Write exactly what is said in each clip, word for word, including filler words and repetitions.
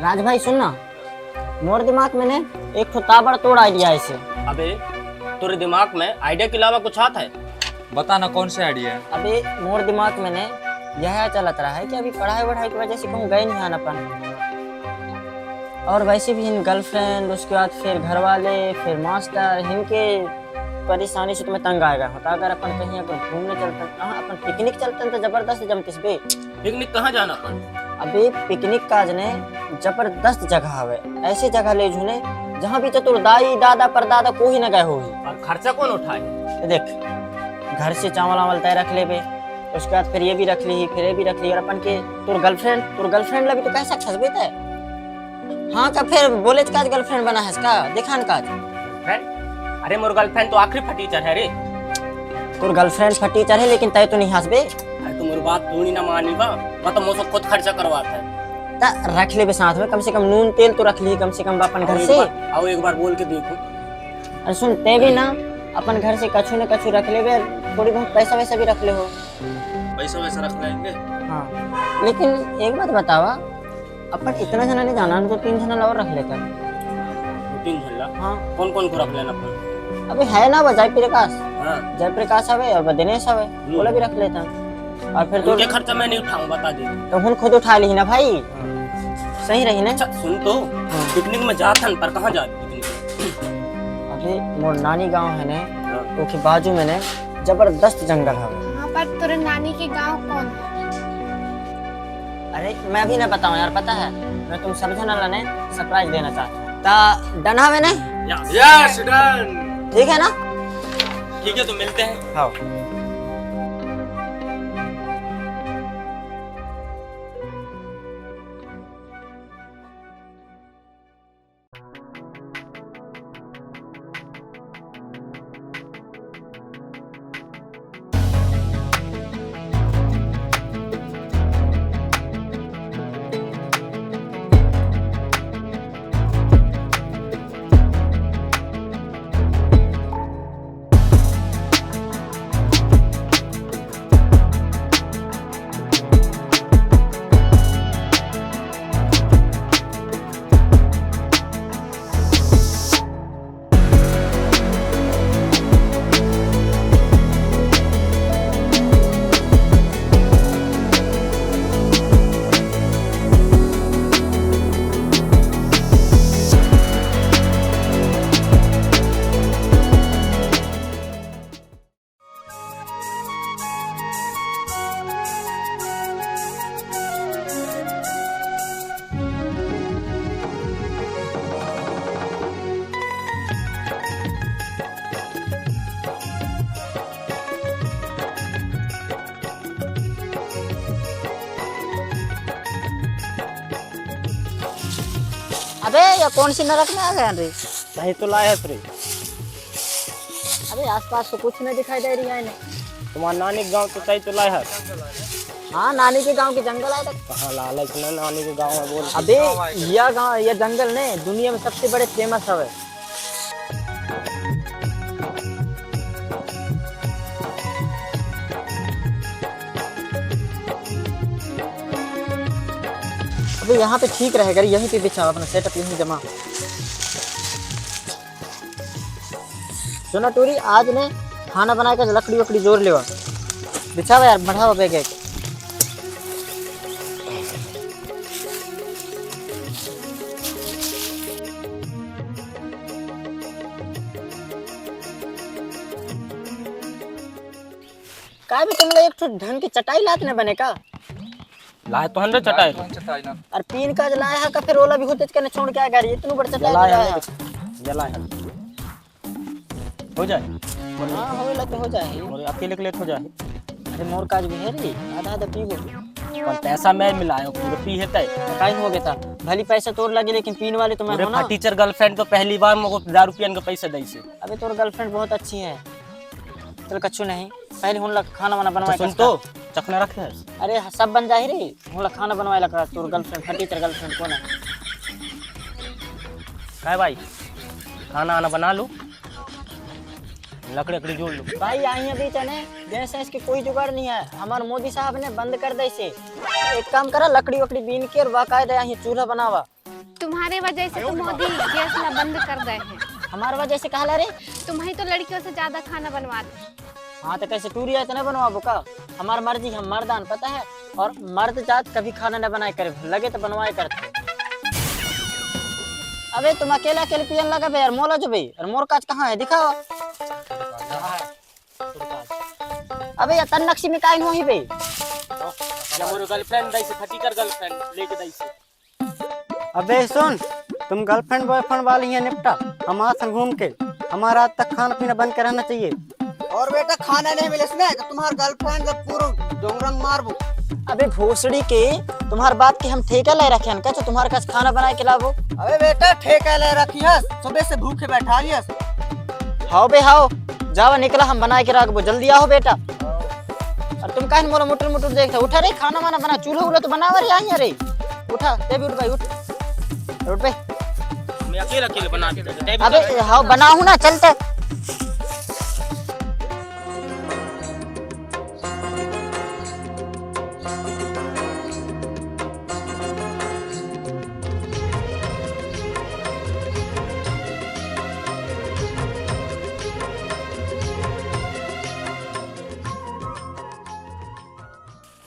राज भाई सुन ना, मोर दिमाग में ने एक ठो ताबड़तोड़ आइडिया आइसे। अबे, तोरे दिमाग में आइडिया के अलावा कुछ आता है? बता ना, कौन से आइडिया है? अबे, मोर दिमाग में ने यह चलत रहा है कि अभी पढ़ाई वढ़ाई की वजह से कहूँ गए नहीं आन अपन, और वैसे भी हिन गर्लफ्रेंड, उसके बाद फिर घर वाले, फिर मास्टर, हिनके परेशानी से तो मैं तंग आ गया हूँ। तो अगर अपन कहीं अगर घूमने चलते हैं, कहाँ अपन पिकनिक चलते हैं तो जबरदस्त जमतिस बे। पिकनिक कहाँ जाना अपन? अबे पिकनिक काज ने जबरदस्त जगह हवे, ऐसी जगह ले जहूँ ने जहाँ भी तो तोर दाई दादा परदादा कोई ना गए होही। और खर्चा कौन उठाए? ये देख, घर से चावल वावल तय रख लेबे, उसके बाद फिर ये भी रख ली, फिर ये भी रख ली, और अपन के तोर गर्लफ्रेंड, तोर गर्लफ्रेंड ला भी तो कह सकथस बे तय। हाँ, का फिर बोले काज गर्लफ्रेंड बना है इसका, दिखान काज। गर्लफ्रेंड? अरे मोर गर्लफ्रेंड तो आखिरी फटीचर है रे। तोर गर्लफ्रेंड फटीचर है, लेकिन तय तो नहीं हंसबे। अरे तो मोर बात थोड़ी ना मानी बा, मैं तो मोर से खुद खर्चा करवाता है। ता रख लेबे साथ में, कम से कम नून तेल तो रख ली, कम से कम अपन घर से। आओ एक बार बोल के देखो। अरे सुन, ते भी ना अपन घर से कछु न कछु रख लेबे, थोड़ी बहुत पैसा वैसा भी रख ले हो। पैसा वैसा रख लेंगे। हाँ, लेकिन एक बात बतावा, अपन इतना जना नहीं जाना, हम तो तीन जना और रख लेता। दो तीन झन ला? हाँ। कौन कौन को रख लेना अपन? अबे है ना वो जयप्रकाश। हाँ। जयप्रकाश हवे और वो दिनेश हवे, हम्म। ओला भी रख लेता। और फिर तो उनके खर्चा मैं नहीं उठाऊँ, बता दे। तो हुन खुद उठा ली ना भाई। हाँ। सही रही ना। अच्छा सुन तो, हाँ। पिकनिक में जात हन, पर कहाँ जात पिकनिक? अभी मोर नानी गांव है ने, हाँ। ओके बाजू में ने जबरदस्त जंगल हवे। हाँ, पर तोरे नानी के गांव कौन है? अरे मैं भी ना बताऊं यार, पता है मैं तुम सब झन ला ने सरप्राइज देना चाहता हूँ। ता डन हवे ने? Yes done. ठीक है ना? ठीक है, तो मिलते हैं। हाँ। अबे, ये कौन सी नरक में आ गए रे? सही तो लाए हस रे। अबे, आसपास तो कुछ नहीं दिखाई दे रही है इन्हें। तुम्हार नानी के गांव तो सही तो लाए हस। हाँ, नानी के गांव के जंगल आए तक। कहाँ लालच ना नानी के गांव में बोल। अबे, यह गांव, यह जंगल ने दुनिया में सबसे बड़े फेमस हवे। अबे, यहाँ पे ठीक रहेगा रे, यहीं पे बिछाओ अपना सेटअप, यहीं जमा। सुना टूरी, आज ने खाना बनाए का लकड़ी वकड़ी जोर लेवा, बिछावा यार, बढ़ावा बैग एक। का भी तुम लोग एक ठो ढंग की चटाई लात ने बने का? लाए तो हन रे चटाई। कौन चटाई ना? अरे पीन का लाए हा का, फिर ओला भी होते कने छोड़ के आ गया, इतनु बड़ चटाई जलाए लाए हन हा। रे, जलाए हन। हो जाए। हाँ, होएला तो हो जाए। और अकेले के लिए हो जाए। अरे मोर काज भी है रे, आधा आधा पीबो। पर पैसा मैं मिलायो, पूरा पी है तय। काहे हो गया था? भली पैसा तोर लगे, लेकिन पीन वाले तो मैं पूरे हो ना। फटीचर गर्लफ्रेंड तो पहली बार मुझे दारू पियन का पैसा दे से। अबे तोर गर्लफ्रेंड बहुत अच्छी है। चल कछु नहीं, पहले हुन ला खाना वाना बनवाए तो सुन का तो, चखना रखे है। अरे सब बन जाही रे, हुन ला खाना बनवाए ला का, तोर गर्लफ्रेंड, फटीचर गर्लफ्रेंड कौन है? काय भाई, खाना आना बना लूँ? लकड़ी, लकड़ी जोड़ लो। भाई, यहाँ बीच है ने, गैस, गैस की कोई जुगाड़ नहीं है। हमारे मोदी साहब ने बंद कर दे इसे। एक काम करा, लकड़ी वकड़ी बीन के और बाकायदा यहाँ चूल्हा बनावा। तुम्हारे वजह से तो मोदी गैस ला बंद कर दे हैं। हमारे वजह से कहला रे? तुम्हें तो लड़कियों से ज्यादा खाना बनवा दे। हाँ, तो कैसे टूरी है, इतना बनवाबो का? हमार मर्जी, हम मर्दान, पता है? और मर्द जात कभी खाना न बनाए करे, लगे तो बनवाए करते। अबे, तुम अकेले अकेले पियन लगा बे यार, मोला जो बे, और मोर काज कहाँ है, दिखाओ। अबे, ये तन नक्शी में काइन होही बे? या मोर गर्लफ्रेंड दाई से, फटी कर गर्लफ्रेंड लेके दाई से। अबे सुन, तुम गर्लफ्रेंड बॉयफ्रेंड वाली है निपटा, हम आज से घूम के, हमारा आज तक खाना पीना बन के रहना चाहिए। और बेटा, खाना नहीं मिले इसमें तो तुम्हार गर्लफ्रेंड जब पूरा डोंगरंग मारबो। अबे भोसड़ी के, तुम्हार बाप के हम ठेका ले रखे हैं का, तो तुम्हारे पास खाना बना के लाबो? अबे बेटा, ठेका ले रखी है, सुबह से भूखे बैठा लिया। हाओ बे हाओ, जावा निकला, हम बना के रखबो, जल्दी आओ बेटा। और तुम काहे मोला मुटुर मुटुर देखता? उठा रे, खाना वाना बना, चूल्हा उल्हा तो बनावा रे, आई रे। उठा, ते भी उठ भाई, उठ। उठ बे। मैं अकेले अकेले बना के, ते भी अबे, हाँ, बनाओ ना, चलते।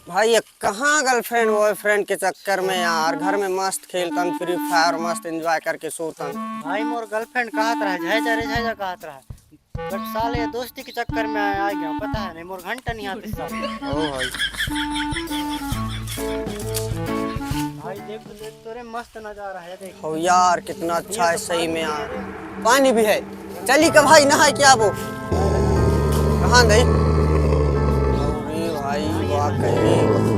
भाई, ये कहाँ गर्लफ्रेंड बॉयफ्रेंड के चक्कर में यार, घर में मस्त खेलतन फ्री फायर, मस्त एंजॉय करके सोतन। भाई, मोर गर्लफ्रेंड कहत रहा, झाई जा रे, झाई जा कहत रहा, बट साले दोस्ती के चक्कर में आ, आ गया, पता है नहीं, मोर घंटा नहीं आते साले। ओ भाई। भाई, देख तो, देख तो रे, मस्त नजारा है, देख। हो यार, कितना अच्छा है सही में यार। पानी भी है। चली का भाई, नहाए क्या वो? कहाँ गई? अरे भाई, वाकई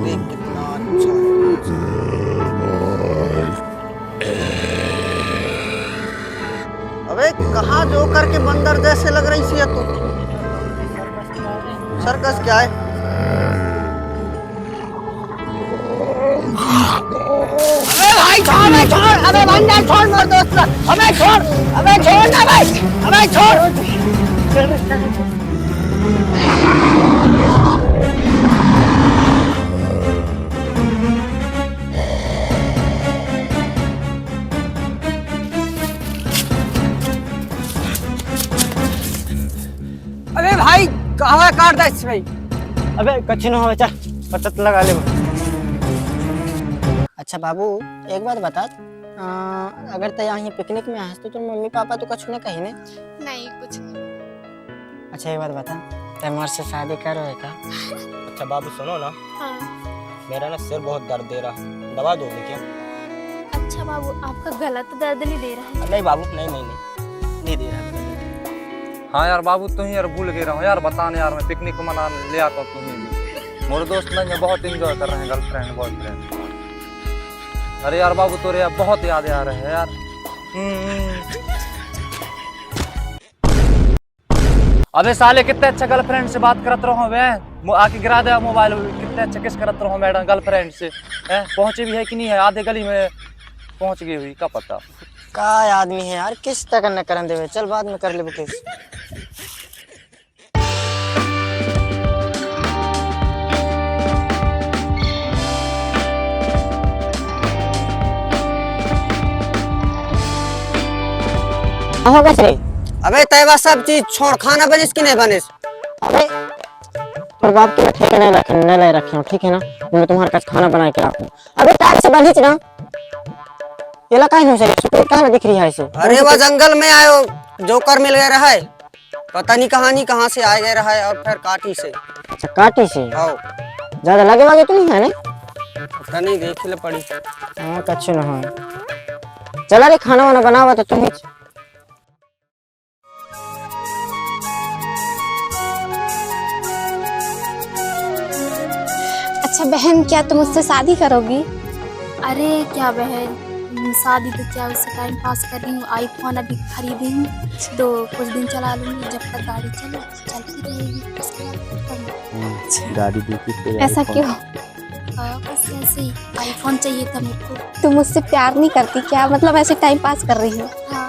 देख कितना अच्छा है। अबे, कहाँ जो करके बंदर जैसे लग रही सी है तू? सर्कस क्या है? अबे भाई, छोड़ बे, छोड़। अबे बंदर, छोड़ मोर दोस्त ला। अबे छोड़, अबे छोड़ ना भाई, अबे छोड़। अबे भाई, कहवा काट दे भाई? अबे कछु न हो, चल, पचत लगा ले। अच्छा बाबू, एक बात बता, आ, अगर तै यहाँ पिकनिक में हस तो तोर मम्मी पापा तो कछु न कही ने? नहीं, कुछ नहीं। अच्छा, एक बात बता, तै मोर से शादी करो है का? अच्छा बाबू, सुनो ना। हाँ। मेरा ना सिर बहुत दर्द दे रहा, दवा दोगे क्या? अच्छा बाबू, आपका गला तो दर्द नहीं दे रहा है? नहीं बाबू, नहीं, नहीं, नहीं, नहीं दे रहा। हाँ यार बाबू, तू ही यार भूल गए रहो यार, बताने यार, मैं पिकनिक मना ले आता हूँ तुम्हें भी। मोर दोस्त ना, मैं बहुत एंजॉय कर रहे हैं, गर्लफ्रेंड बॉयफ्रेंड। अरे यार बाबू, तोरे यार बहुत याद आ रहे हैं यार। हम्म, हम्म। अबे साले, कितने अच्छे गर्लफ्रेंड से बात करत रहो बे, मो-, आके गिरा दे मोबाइल। कितने अच्छे किस करत रहो मैडम गर्लफ्रेंड से, हैं? पहुंचे भी है कि नहीं है, आधे गली में पहुंच गई हुई, क्या पता। का आदमी है यार, किस तक न करन देवे, चल बाद में कर लेबो किस। हो गए रे? अबे तैवा सब चीज छोड़, खाना बनिस कि नहीं बनिस? अबे तोर बाप के ठेके नहीं रखे, नहीं ले रखे हो, ठीक है ना? मैं तुम्हारे पास खाना बना के रखूँ। अबे टाइम से बनिस ना। ये ला काहे नहीं सर, सुपेट कहाँ दिख रही है इसे? अरे वो जंगल में आयो, जोकर मिल गया रहा है। पता नहीं कहाँ नहीं कहाँ से आ गए रहा है और फिर काटी से। अच्छा, काटी से? हाँ। ज्यादा लगे वागे तो नहीं है ने? पता नहीं, देख ले पड़ी। हाँ, कछु ना हो। चला रे, खाना वाना बनावा तो तुम ही। अच्छा बहन, क्या तुम मुझसे शादी करोगी? अरे क्या बहन, शादी तो क्या, उससे टाइम पास कर रही हूँ। आईफोन अभी खरीदी हूँ, तो कुछ दिन चला लूंगी, जब तक गाड़ी चले चलती रहेगी, उसके बाद फिर करूंगी। हम्म, गाड़ी देखी फिर ऐसा iPhone। क्यों? हाँ, बस ऐसे ही, आईफोन चाहिए था मेरे को। तुम मुझसे प्यार नहीं करती क्या? मतलब ऐसे टाइम पास कर रही हो? हाँ।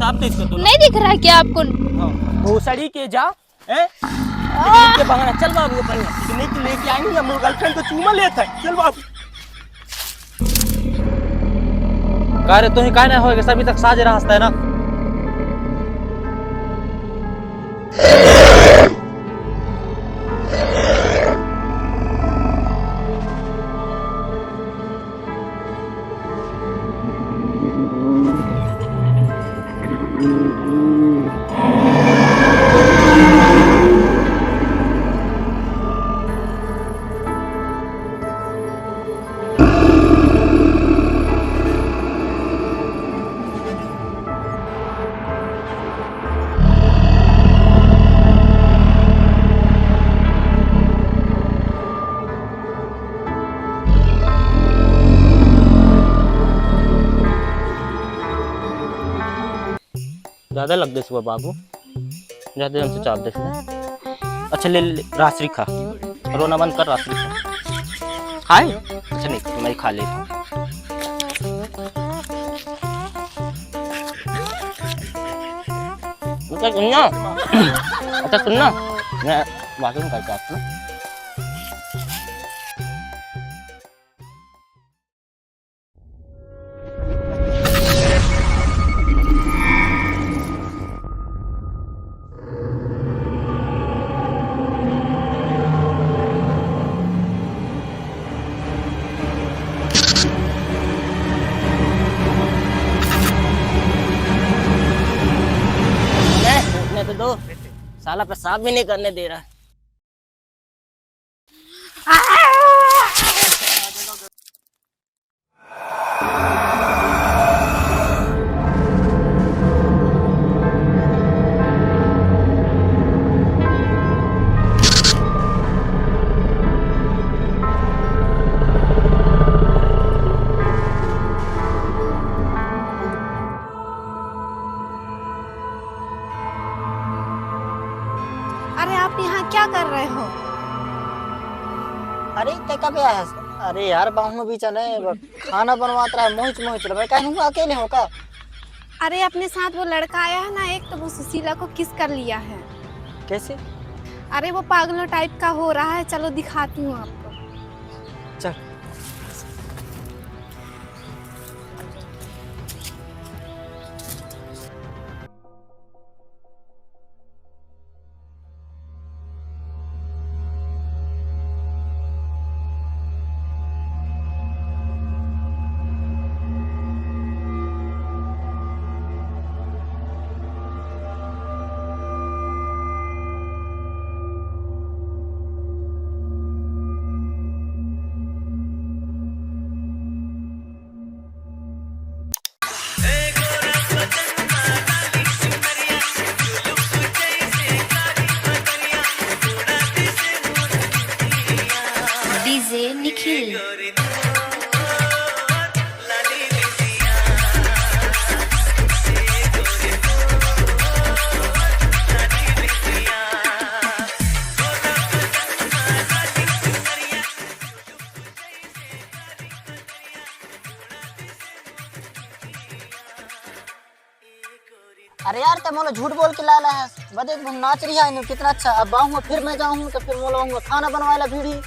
आप तो इसको दो। नहीं दिख रहा है क्या आपको? हाँ, भोसड़ी के जा, हैं? लेके बहाना, चल बाबू अपन, नहीं तो लेके आएंगे हम लोग, गर्लफ्रेंड को चूमा लेता है, चल बाबू। का रे, तोही काय ना होएगा, सभी तक साजे रास्ता है ना। ज्यादा लग गए सुबह बाबू, ज्यादा हमसे चाप दे। अच्छा ले, ले, राजश्री खा, रोना बंद कर, राजश्री खा। खाए? अच्छा नहीं, मैं खा लेता हूँ। अच्छा सुनना, अच्छा सुनना, मैं बाथरूम करके आता हूँ। ले, रुकने तो दो, साला पेशाब भी नहीं करने दे रहा। अरे, आप यहाँ क्या कर रहे हो? अरे, ते कब आया है? अरे यार, बाहू बीच ने खाना बनवात रहा है, मोहिच मोहिच रहा है। कहूँ अकेले हो का? अरे, अपने साथ वो लड़का आया है ना एक, तो वो सुशीला को किस कर लिया है। कैसे? अरे, वो पागलों टाइप का हो रहा है। चलो, दिखाती हूँ आपको। चल। डीजे निखिल। अरे यार, ते मोला झूठ बोल के लाला है, बदे तुम नाच रही है, कितना अच्छा। अब आऊँ, फिर मैं जाऊँ तो फिर मोला आऊँ खाना बनवाए ला भीड़ी।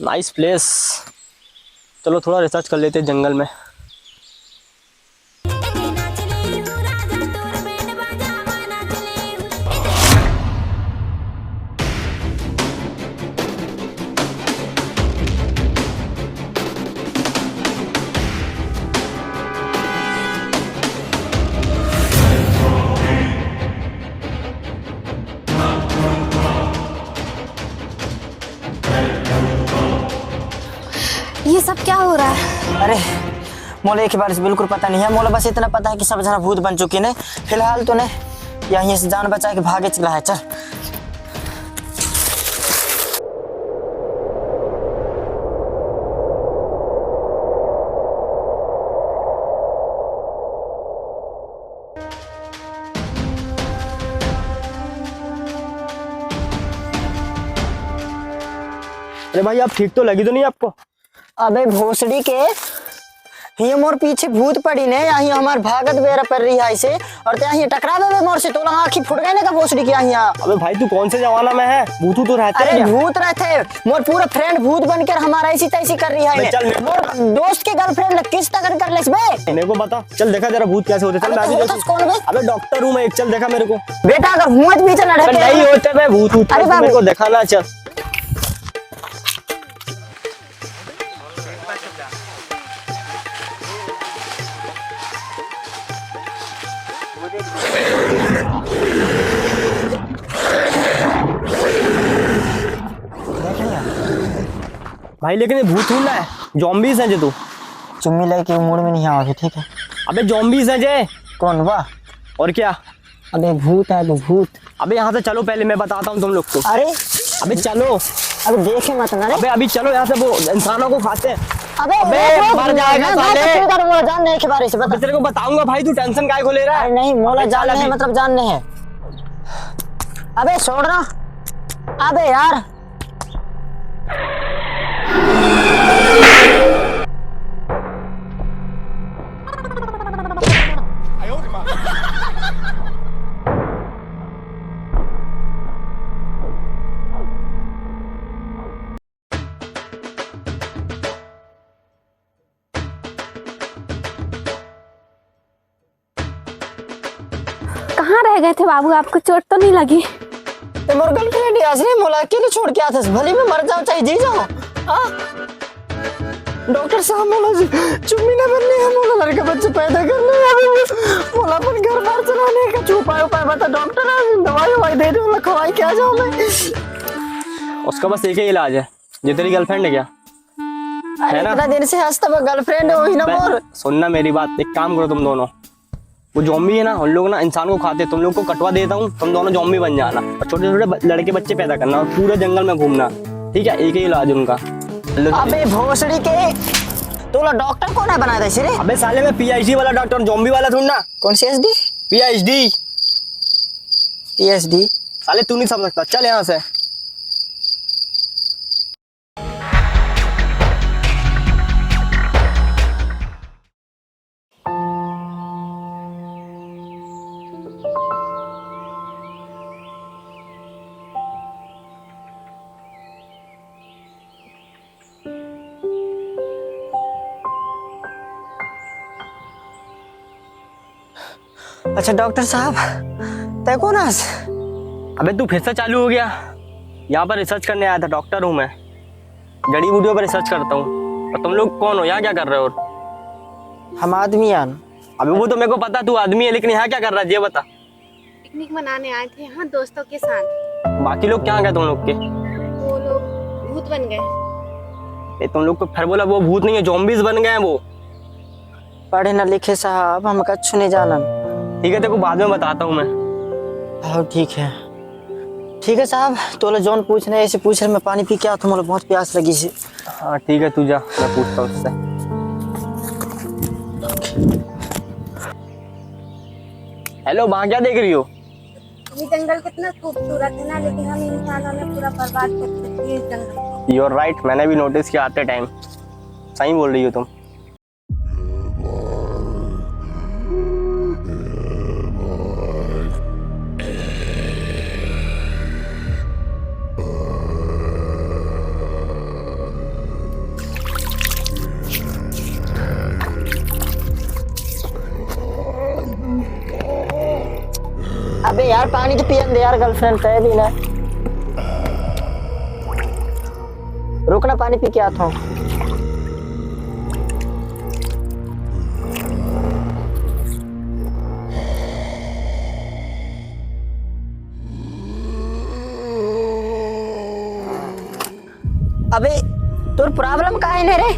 Nice place. चलो, थोड़ा रिसर्च कर लेते हैं जंगल में। सब क्या हो रहा है? अरे, मोला एक बार से बिल्कुल पता नहीं है। मोला बस इतना पता है कि सब जना भूत बन चुके ने। फिलहाल तो ने यहीं से जान बचा के भागे चला है। चल। अरे भाई, आप ठीक तो लगी तो नहीं आपको? अबे भोसड़ी के, ये मोर पीछे भूत पड़ी ने, यही हमार भागत बेरा पर रही है इसे, और ते यही टकरा दे मोर से, तोला आँखी फुट गए ने का भोसड़ी के यहाँ। अबे भाई, तू कौन से जमाना में है? भूत तो रहते अरे हैं क्या? भूत रहते, मोर पूरा फ्रेंड भूत बनकर हमारा ऐसी तैसी कर रही है बे, ने। चल, मेरे मोर दोस्त के गर्लफ्रेंड ने किस तगन कर लेस बे। मेरे को बता, चल देखा जरा भूत कैसे होते। चल, अबे मैं भी तो देखूँ। होता कौन बे? अबे डॉक्टर हूँ मैं एक, चल देखा मेरे को। बेटा अगर हुआ तो पीछे ना अबे हटे। नहीं होते बे भूत, भूत अरे कैसे बाबू। मेरे को दिखाना, चल। भाई, लेकिन ये भूत थोड़ी ना है, zombies हैं जे तू। चुम्मी लेके मूड में नहीं आवा अभी, ठीक है? अबे, zombies हैं जे। कौन, वाह? और क्या? अबे, भूत है वो, भूत। अबे, यहाँ से चलो, पहले मैं बताता हूँ तुम लोग को। अरे। अबे, चलो। अबे, देखे मत ना रे। अबे, अभी चलो यहाँ से, वो इंसानों को खाते हैं। अबे, अबे, रुक, रुक, मर जाएगा ना, साले। ना, कुछ नहीं करूँगा, जान नहीं के बारे से बता। अबे, तेरे को बताऊंगा भाई, तू tension काहे को ले रहा है? अरे नहीं, मोला अबे, चल जान नहीं, अभी। मतलब जान नहीं है। अबे, छोड़ ना। अबे यार। कहाँ रह गए थे बाबू, आपको चोट तो नहीं लगी? ते मोर girlfriend है, आज नहीं मोला अकेले छोड़ के आथस, भले मैं मर जाऊं चाहे जी जाऊं। हाँ? डॉक्टर साहब, मोला जी चुम्मी ना बनने है, मोला लड़का बच्चे पैदा करने है, मोला अपन घर बार चलाने का कुछ उपाय, उपाय बता डॉक्टर, आज दवाई, ववाई दे दे, मोला खवाई क्या जाऊं मैं? उसका बस एक ही इलाज है, ये तेरी girlfriend है क्या? अरे है ना? इतना दिन से हंसता मैं girlfriend है, वही ना बे-, मोर। सुनना मेरी बात, एक काम करो तुम दोनों, वो zombie है ना, उन लोग ना इंसान को खाते, तुम लोग को कटवा देता हूँ, तुम दोनों zombie बन जाना और छोटे छोटे ब-, लड़के बच्चे पैदा करना और पूरे जंगल में घूमना, ठीक है? एक ही इलाज उनका। लो। अबे भोसड़ी के, तोला डॉक्टर कौन है बनाया था इसे रे? अबे साले, मैं पीएचडी वाला डॉक्टर, zombie वाला थोड़ी ना। कौन सी एचडी? पीएचडी। पीएचडी। साले तू नहीं समझ सकता, चल यहाँ से। अच्छा डॉक्टर साहब, तय कौन हस? अबे तू फिर से चालू हो गया। यहाँ पर रिसर्च करने आया था, डॉक्टर हूँ मैं, जड़ी बूटियों पर रिसर्च करता हूँ। और तुम लोग कौन हो, यहाँ क्या कर रहे हो? हम आदमी आन। अबे वो तो मेरे को पता तू आदमी है, लेकिन यहाँ क्या कर रहा है ये बता। पिकनिक मनाने आए थे यहाँ दोस्तों के साथ। बाकी लोग कहाँ गए तुम लोग के? वो लोग भूत बन गए। ए, तुम लोग को फिर बोला, वो भूत नहीं है, zombies बन गए हैं वो। पढ़े न लिखे साहब, हम कछु नहीं जानन। ठीक है, तेरे को बाद में बताता हूँ मैं। हाँ ठीक है, ठीक है साहब, तोला जौन पूछना है ऐसे पूछ रहे, मैं पानी पी के आता हूँ, मोला बहुत प्यास लगी से। हाँ ठीक है, तू जा, मैं पूछता हूँ उससे। हेलो, वहाँ क्या देख रही हो? ये जंगल कितना खूबसूरत है ना, लेकिन हम इंसानों ने पूरा बर्बाद कर दिया इस जंगल को। You're right, मैंने भी नोटिस किया आते टाइम। सही बोल रही हो तुम। अबे यार, पानी तो पियन दे यार, गर्लफ्रेंड तय भी ना। रुक ना, पानी पी के आता हूँ। अबे, तोर प्रॉब्लम का है ने रे?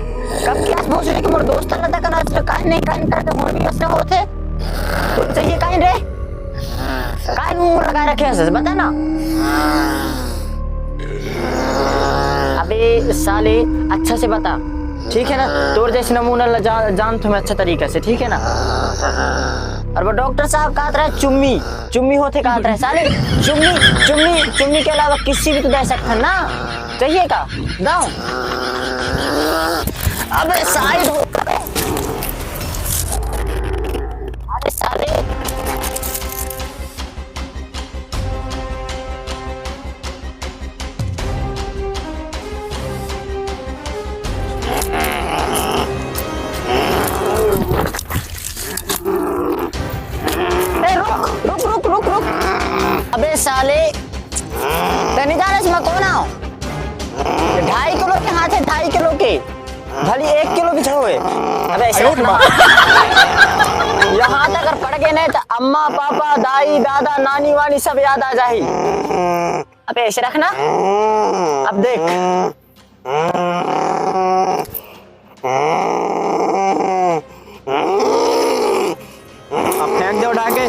कब के आस भोसड़ी के मोर दोस्त ला तक ना असर काहे नहीं काहे करते मोर भी असर होथे। तो चाहिए काहे रे? काहे मुंह लगा रखे हस, बता ना। अबे साले, अच्छा से बता, ठीक है ना? तोर जैसे नमूना ला जा, जानथों मैं अच्छा तरीका से, ठीक है ना? और वो डॉक्टर साहब कहत रहे चुम्मी, चुम्मी होथे कहत रहे साले। चुम्मी, चुम्मी, चुम्मी के अलावा किसी भी तो दे सकथन ना। चाहिए का? दो। अबे साइड हो। अबे साले। ए, रुक, रुक, रुक, रुक, रुक। अबे साले, तै नहीं जाने मैं कौन आऊं? ढाई किलो के हाथ है, ढाई किलो के। भली एक किलो भी छो है। अबे ऐसे रखना। यहाँ तक अगर पड़ गए नहीं तो अम्मा, पापा, दाई, दादा, नानी, वानी सब याद आ जाही। अबे ऐसे रखना। अब देख। अब फेंक दे उठा के।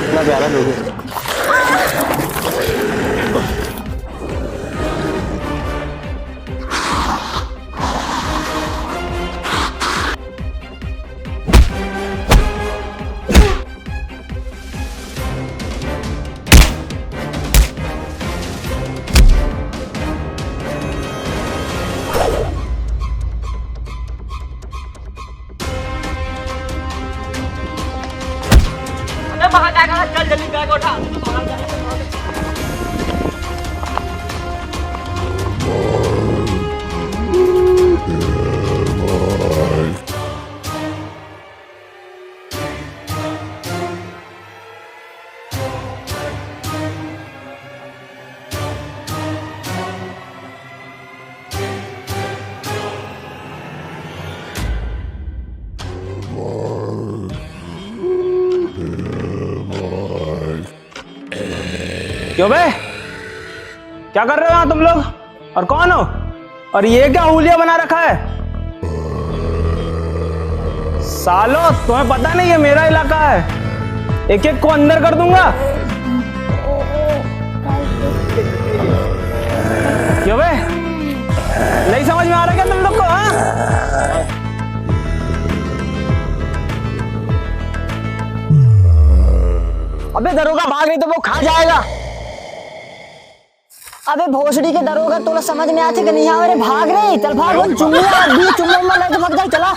इतना प्यारा लोग है। अबे बाहर जाएगा, चल जल्दी बैग उठा। क्यों बे, क्या कर रहे हो यहाँ तुम लोग? और कौन हो? और ये क्या हुलिया बना रखा है? सालो, तुम्हें पता नहीं, ये मेरा इलाका है, एक एक को अंदर कर दूंगा। क्यों बे, नहीं समझ में आ रहा क्या तुम लोग को? हाँ, अबे दरोगा भाग नहीं तो वो खा जाएगा। अबे भोसड़ी के दरोगा, तोला समझ में आथे कि नहीं आवे रे? भाग रे, चल भाग, वो चुम्मी आ, बीच चुम्मी में लेके भाग जाए, चला।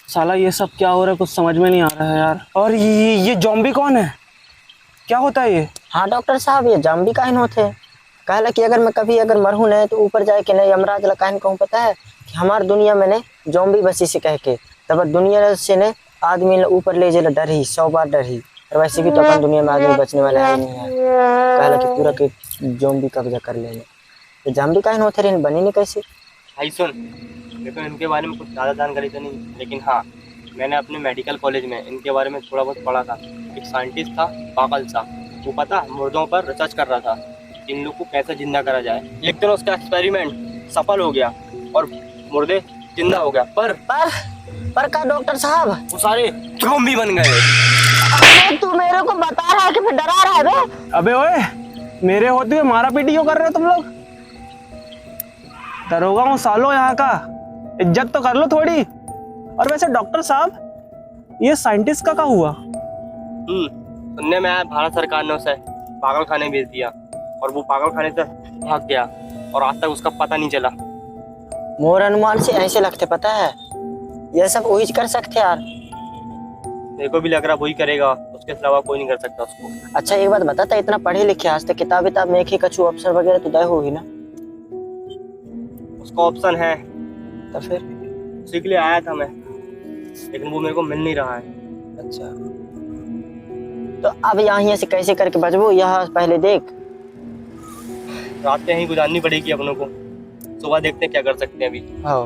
साला ये सब क्या हो रहा है, कुछ समझ में नहीं आ रहा है यार। और ये ये, ये जॉम्बी कौन है, क्या होता है ये? हाँ डॉक्टर साहब, ये जॉम्बी काहिन होथे? कहला कि अगर मैं कभी अगर मरहूँ नहीं तो ऊपर जाए के नहीं यमराज ला काहिन कहूँ पता है कि हमार दुनिया में ने जॉम्बी बसी से कह के, तब दुनिया से ने आदमी ला ऊपर ले जेला डरही, सौ बार डरही। और वैसे भी तो अपन दुनिया में आदमी बचने वाला है ही नहीं है। कहला कि पूरा के जॉम्बी कब्जा कर लेने। तो जॉम्बी काहिन होथे रे, बने नहीं कैसे? भाई सुन, देखो इनके बारे में कुछ ज़्यादा जानकारी तो नहीं, लेकिन हाँ, मैंने अपने मेडिकल कॉलेज में इनके बारे में थोड़ा बहुत पढ़ा था। एक साइंटिस्ट था पागल सा, वो पता मुर्दों पर रिसर्च कर रहा था, इन लोग को कैसे जिंदा करा जाए। एक दिन उसका एक्सपेरिमेंट सफल हो गया और मुर्दे जिंदा हो गया। पर पर पर का डॉक्टर साहब? वो सारे ज़ॉम्बी बन गए। अबे तू मेरे को बता रहा है कि फिर डरा रहा है बे? अबे ओए, मेरे होते हुए मारा पीटी क्यों कर रहे हो तुम लोग? दरोगा हूँ सालो यहाँ का, इज्जत तो कर लो थोड़ी। और वैसे डॉक्टर साहब, ये साइंटिस्ट का क्या हुआ? हम्म, सुनने में आया भारत सरकार ने उसे पागल खाने भेज दिया और वो पागल खाने से भाग गया और आज तक उसका पता नहीं चला। मोर अनुमान से ऐसे लगते पता है, ये सब वही कर सकते यार। मेरे को भी लग रहा वही करेगा, उसके अलावा कोई नहीं कर सकता उसको। अच्छा एक बात बता, तै इतना पढ़े लिखे, आज तक किताब विताब में एक ही कछु ऑप्शन वगैरह तो दे होगी ना? उसका ऑप्शन है। तो फिर? उसी के लिए आया था मैं, लेकिन वो मेरे को मिल नहीं रहा है। अच्छा, तो अब यहाँ से कैसे करके बचबो, यह पहले देख। रात तो यहीं गुजारनी पड़ेगी अपनों को, सुबह देखते हैं क्या कर सकते हैं अभी। हाँ।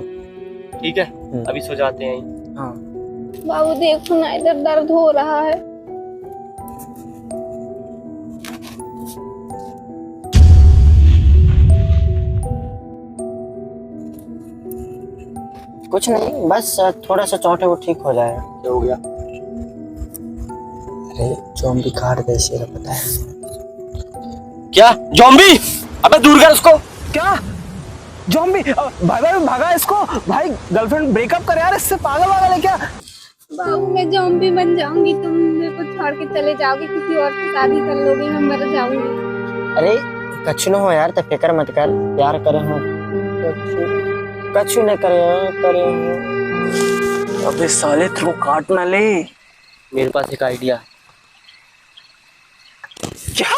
ठीक है, हम्म। अभी सो जाते हैं। हाँ। बाबू, देखो ना, इधर दर्द हो रहा है। कुछ नहीं, बस थोड़ा सा चोट है, वो ठीक हो जाएगा। क्या हो गया? अरे, ज़ॉम्बी काट दे इसे, पता है। क्या? ज़ॉम्बी? अबे दूर कर उसको। क्या? ज़ॉम्बी? अ, भाई, भाई, भगा इसको। भाई, गर्लफ्रेंड ब्रेकअप कर यार, इससे पागल वागल है क्या? बाबू, मैं ज़ॉम्बी बन जाऊंगी, तुम मेरे को छोड़ के चले जाओगे, किसी और से शादी कर लोगे, मैं मर जाऊंगी। अरे, कछु न हो यार, तो फिक्र मत कर, प्यार करे हो। कछु, कछु न करे हो, करे हो। अबे साले, तेरे को काट ना ले। मेरे पास एक आइडिया। क्या?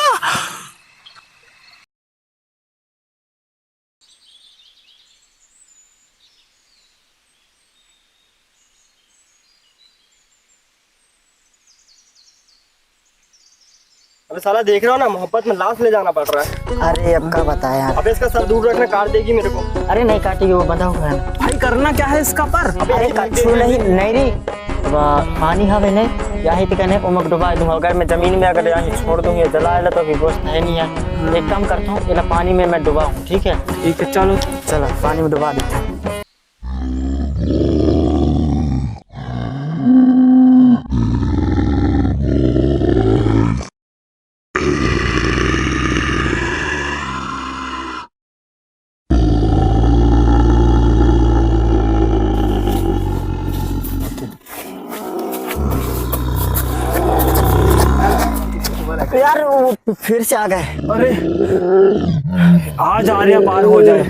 अबे साला, देख रहा हो ना, मोहब्बत में लाश ले जाना पड़ रहा है। अरे, अब का बताया यार। अबे, इसका सर दूर रखना, काट देगी मेरे को। अरे, नहीं काटेगी, वो बंधा हुआ है। भाई, करना क्या है इसका पर? अबे, अरे, कछु नहीं, नहीं रे। अब पानी हवे नहीं, यही तो कहने उमक डुबा दूंगा। अगर मैं जमीन में अगर यहीं छोड़ दूंगा, जला आला तो अभी गोश्त है नहीं है। एक काम करता हूँ, इला पानी में मैं डुबा हूँ, ठीक है? ठीक है, चलो। चलो, पानी में डुबा देते हैं। यार, वो फिर से आ गए। अरे, आज आर्या पार हो जाए।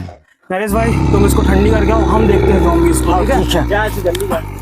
नरेश भाई, तुम इसको ठंडी करके आओ, हम देखते हैं ज़ॉम्बीज़ को, ठीक है? ठीक है। जा, तू जल्दी कर।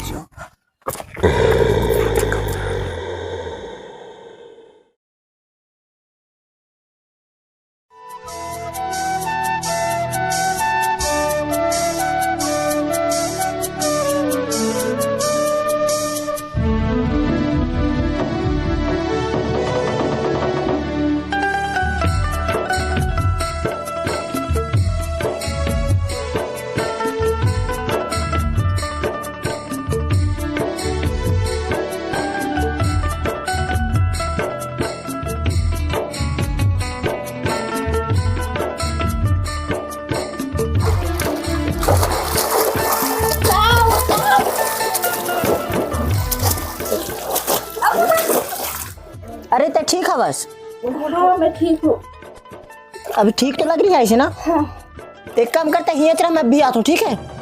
अरे, ते ठीक हवस? हाँ, मैं ठीक हूँ। अभी ठीक तो लग रही है ऐसे ना? हाँ। एक काम करते हैं, हियत रहा, मैं भी आता हूँ, ठीक है?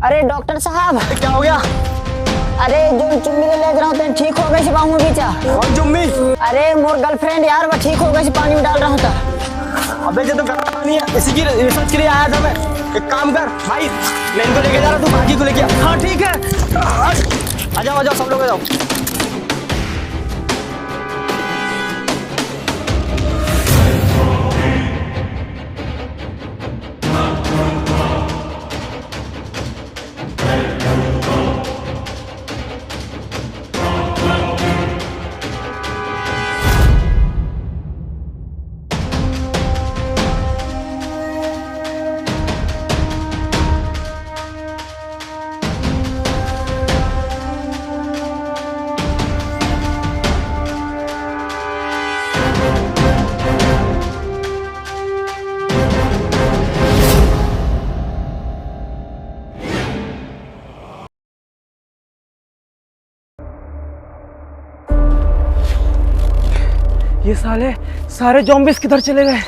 अरे डॉक्टर साहब। क्या हो गया? अरे जो चुम्मी ले ले रहा हूँ, ठीक हो गई से बाहू बीचा। कौन चुम्मी? अरे मोर गर्लफ्रेंड यार, वो ठीक हो गई से पानी में डाल रहा हूँ तो। अबे ये तो गंदा पानी है, इसी की रिसर्च के लिए आया था मैं। एक काम कर भाई, मैं इनको लेके जा रहा हूँ, तू बाकी को लेके आ। हाँ ठीक है, आ जाओ, आ जाओ, सब लोग आ जाओ। ये साले सारे zombies किधर चले गए?